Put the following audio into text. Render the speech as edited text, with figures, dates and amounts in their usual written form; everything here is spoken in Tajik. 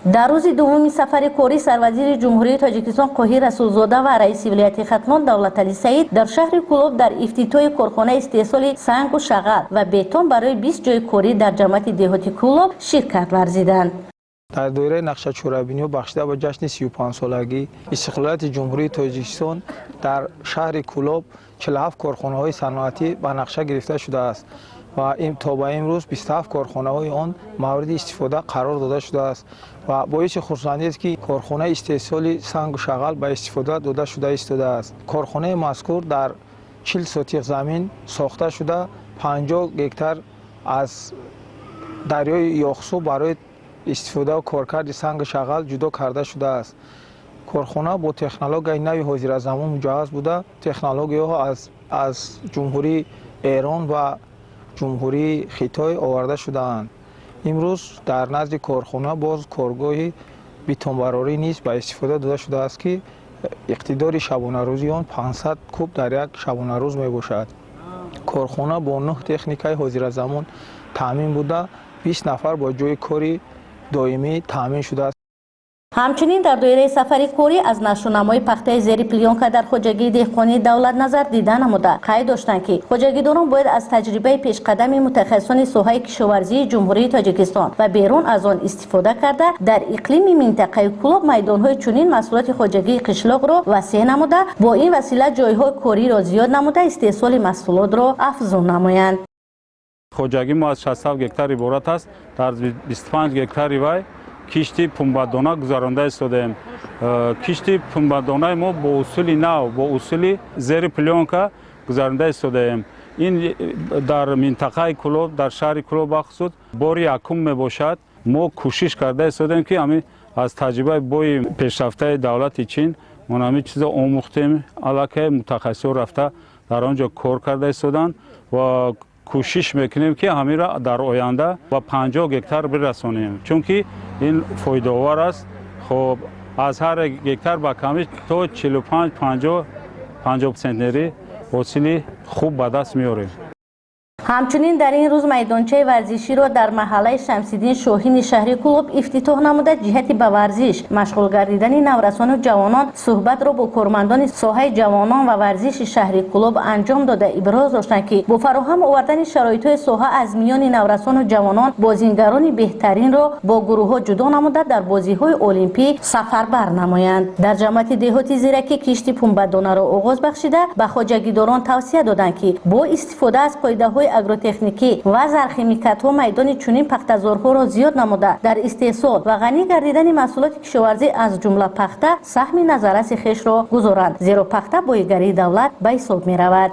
Дар рӯзи дуввуми сафари корӣ сарвазири Ҷумҳурии Тоҷикистон Қоҳир Расулзода ва раиси вилояти Хатлон Давлаталӣ Саид дар шаҳри Кӯлоб дар ифтитоҳи корхонаи истеҳсоли сангу шағал ва бетон барои 20 ҷойи корӣ дар ҷамоати деҳоти Кӯлоб ширкат варзиданд. Дар доираи нақша чорабиниҳо, бахшида ба ҷашни 35-солагии истиқлолияти Ҷумҳурии Тоҷикистон, дар шаҳри Кӯлоб 47 корхонаҳои саноатӣ ба нақша гирифта шудааст ва то ба имрӯз 27 корхонаҳои он мавриди истифода қарор дода шудааст. Ва боиси хурсандиест, ки корхонаи истеҳсоли сангу шағал ба истифода дода шуда истодааст. Корхонаи мазкур дар 40 сотих замин сохта шуда, 50 гектар аз дарёи Ёхсу барои истифода коркарди сангу шағал ҷудо карда шудааст. Корхона бо технологияи нави ҳозиразамон муҷаҳҳаз буда, технологияҳо аз Ҷумҳурии Эрон ва Ҷумҳурии Хитой оварда шудаанд. Имрӯз дар назди корхона боз коргоҳи бетонбарорӣ низ ба истифода дода шудааст, ки иқтидори шабонарӯзии он 500 куб дар як шабонарӯз мебошад. Корхона бо нӯҳ техникаи ҳозиразамон таъмин буда, 20 нафар бо ҷойи кори доимӣ таъмин шудааст. Ҳамчунин дар доираи сафари корӣ аз нашъунамои пахтаи зери плёнка дар хоҷагии деҳқонии Давлатназар дида намуда, қайд доштанд, ки хоҷагидорон бояд аз таҷрибаи пешқадами мутахассисони соҳаи кишоварзии Ҷумҳурии Тоҷикистон ва берун аз он истифода карда, дар иқлими минтақаи Кӯлоб майдонҳои чунин маҳсулоти хоҷагии қишлоқро васеъ намуда, бо ин васила ҷойҳои кориро зиёд намуда, истеҳсоли маҳсулотро афзун намоянд. Хоҷагии мо аз 67 гектар иборат аст. Дар 25 гектари вай кишти пунбадона гузаронда истодаем. Кишти пунбадонаи мо бо усули нав, бо усули зери плёнка гузаронда истодаем. Ин дар минтақаи Кӯлоб, дар шаҳри Кӯлоб бахусус бори якум мебошад. Мо кӯшиш карда истодаем, ки ҳамин аз таҷрибаи бои пешрафтаи давлати Чин мо ҳамин чизо омӯхтем. Аллакай мутахассисҳо рафта дар он ҷо кор карда истоданд ва кӯшиш мекунем, ки ҳаминро дар оянда ба 50 гектар бирасонем, чунки ин фоидаовар аст. Хоб, аз ҳар гектар ба камӣ то 45, 50, 50 центнери ҳосили хуб ба даст меорем. Ҳамчунин дар ин рӯз майдончаи варзиширо дар маҳаллаи Шамсиддин Шоҳини шаҳри Кӯлоб ифтитоҳ намуда, ҷиҳати ба варзиш машғул гардидани наврасону ҷавонон суҳбатро бо кормандони соҳаи ҷавонон ва варзиши шаҳри Кӯлоб анҷом дода, иброз доштанд, ки бо фароҳам овардани шароитҳои соҳа аз миёни наврасону ҷавонон бозингарони беҳтаринро бо гурӯҳҳо ҷудо намуда, дар бозиҳои олимпӣ сафарбар намоянд. Дар ҷамоати деҳоти Зиракӣ кишти пунбадонаро оғоз бахшида, ба хоҷагидорон тавсия доданд, ки бо истифода аз қоидаҳои агротехникӣ ва зархимикатҳо майдони чунин пахтазорҳоро зиёд намуда, дар истеҳсол ва ғанӣ гардидани маҳсулоти кишоварзӣ, аз ҷумла пахта, саҳми назарраси хешро гузоранд, зеро пахта боигарии давлат ба ҳисоб меравад.